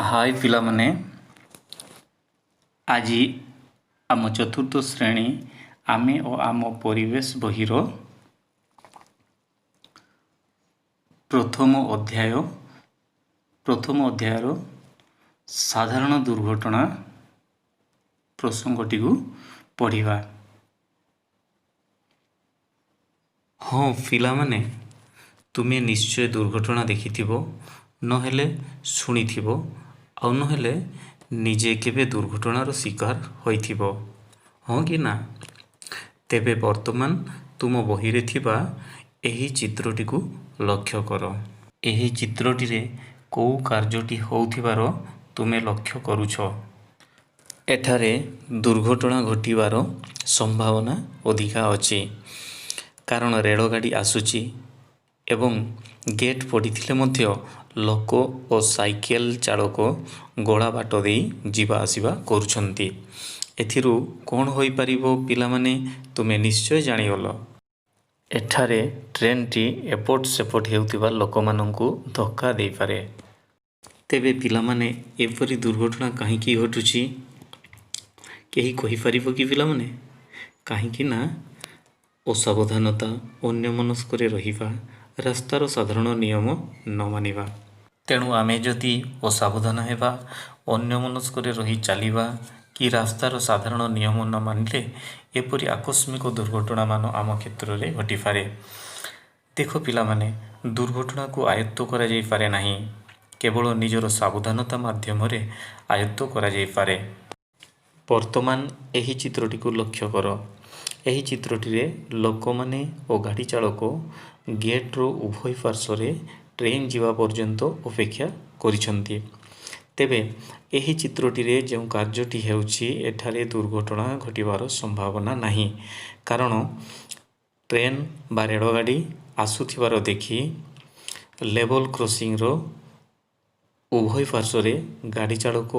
High ପିଲାମାନେ, ଆଜି ଆମ ଚତୁର୍ଥ ଶ୍ରେଣୀ ଆମେ ଓ ଆମ ପରିବେଶ ବହିର ପ୍ରଥମ ଅଧ୍ୟାୟ, ପ୍ରଥମ ଅଧ୍ୟାୟର ସାଧାରଣ ଦୁର୍ଘଟଣା ପ୍ରସଙ୍ଗଟିକୁ ପଢ଼ିବା। ହଁ ପିଲାମାନେ, ତୁମେ ନିଶ୍ଚୟ ଦୁର୍ଘଟଣା ଦେଖିଥିବ, ନହେଲେ ଶୁଣିଥିବ, ଆଉ ନହେଲେ ନିଜେ କେବେ ଦୁର୍ଘଟଣାର ଶିକାର ହୋଇଥିବ, ହଁ କି ନା? ତେବେ ବର୍ତ୍ତମାନ ତୁମ ବହିରେ ଥିବା ଏହି ଚିତ୍ରଟିକୁ ଲକ୍ଷ୍ୟ କର। ଏହି ଚିତ୍ରଟିରେ କେଉଁ କାର୍ଯ୍ୟଟି ହେଉଥିବାର ତୁମେ ଲକ୍ଷ୍ୟ କରୁଛ? ଏଠାରେ ଦୁର୍ଘଟଣା ଘଟିବାର ସମ୍ଭାବନା ଅଧିକା ଅଛି, କାରଣ ରେଳଗାଡ଼ି ଆସୁଛି ଏବଂ ଗେଟ୍ ପଡ଼ିଥିଲେ ମଧ୍ୟ ଲୋକ ଓ ସାଇକେଲ ଚାଳକ ଗଳା ବାଟ ଦେଇ ଯିବା ଆସିବା କରୁଛନ୍ତି। ଏଥିରୁ କ'ଣ ହୋଇପାରିବ ପିଲାମାନେ, ତୁମେ ନିଶ୍ଚୟ ଜାଣିଗଲ। ଏଠାରେ ଟ୍ରେନ୍ଟି ଏପଟ ସେପଟ ହେଉଥିବା ଲୋକମାନଙ୍କୁ ଧକ୍କା ଦେଇପାରେ। ତେବେ ପିଲାମାନେ, ଏପରି ଦୁର୍ଘଟଣା କାହିଁକି ଘଟୁଛି, କେହି କହିପାରିବ କି ପିଲାମାନେ? କାହିଁକି ନା ଅସାବଧାନତା, ଅନ୍ୟମନସ୍କରେ ରହିବା, ରାସ୍ତାର ସାଧାରଣ ନିୟମ ନ ମାନିବା। ତେଣୁ ଆମେ ଯଦି ଅସାବଧାନ ହେବା, ଅନ୍ୟମନସ୍କରେ ରହି ଚାଲିବା କି ରାସ୍ତାର ସାଧାରଣ ନିୟମ ନ ମାନିଲେ ଏପରି ଆକସ୍ମିକ ଦୁର୍ଘଟଣାମାନ ଆମ କ୍ଷେତ୍ରରେ ଘଟିପାରେ। ଦେଖ ପିଲାମାନେ, ଦୁର୍ଘଟଣାକୁ ଆୟତ୍ତ କରାଯାଇପାରେ ନାହିଁ, କେବଳ ନିଜର ସାବଧାନତା ମାଧ୍ୟମରେ ଆୟତ୍ତ କରାଯାଇପାରେ। ବର୍ତ୍ତମାନ ଏହି ଚିତ୍ରଟିକୁ ଲକ୍ଷ୍ୟ କର। ଏହି ଚିତ୍ରଟିରେ ଲୋକମାନେ ଓ ଗାଡ଼ି ଚାଳକ ଗେଟ୍ର ଉଭୟ ପାର୍ଶ୍ୱରେ ଟ୍ରେନ୍ ଯିବା ପର୍ଯ୍ୟନ୍ତ ଅପେକ୍ଷା କରିଛନ୍ତି। ତେବେ ଏହି ଚିତ୍ରଟିରେ ଯେଉଁ କାର୍ଯ୍ୟଟି ହେଉଛି, ଏଠାରେ ଦୁର୍ଘଟଣା ଘଟିବାର ସମ୍ଭାବନା ନାହିଁ, କାରଣ ଟ୍ରେନ୍ ବା ରେଳଗାଡ଼ି ଆସୁଥିବାର ଦେଖି ଲେବଲ୍ କ୍ରସିଂର ଉଭୟ ପାର୍ଶ୍ୱରେ ଗାଡ଼ି ଚାଳକ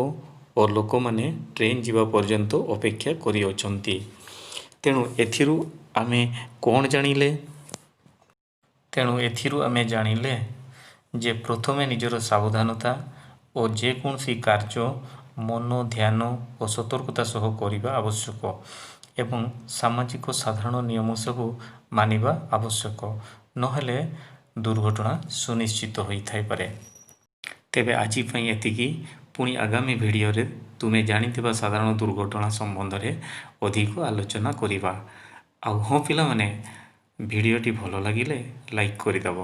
ଓ ଲୋକମାନେ ଟ୍ରେନ୍ ଯିବା ପର୍ଯ୍ୟନ୍ତ ଅପେକ୍ଷା କରିଅଛନ୍ତି। ତେଣୁ ଏଥିରୁ ଆମେ କ'ଣ ଜାଣିଲେ? ତେଣୁ ଏଥିରୁ ଆମେ ଜାଣିଲେ ଯେ ପ୍ରଥମେ ନିଜର ସାବଧାନତା ଓ ଯେକୌଣସି କାର୍ଯ୍ୟ ମନ, ଧ୍ୟାନ ଓ ସତର୍କତା ସହ କରିବା ଆବଶ୍ୟକ ଏବଂ ସାମାଜିକ ସାଧାରଣ ନିୟମ ସବୁ ମାନିବା ଆବଶ୍ୟକ, ନହେଲେ ଦୁର୍ଘଟଣା ସୁନିଶ୍ଚିତ ହୋଇଥାଇପାରେ। ତେବେ ଆଜି ପାଇଁ ଏତିକି। ପୁଣି ଆଗାମୀ ଭିଡ଼ିଓରେ ତୁମେ ଜାଣିଥିବା ସାଧାରଣ ଦୁର୍ଘଟଣା ସମ୍ବନ୍ଧରେ ଅଧିକ ଆଲୋଚନା କରିବା। ଆଉ ହଁ ପିଲାମାନେ, ଭିଡ଼ିଓଟି ଭଲ ଲାଗିଲେ ଲାଇକ୍ କରିଦେବ।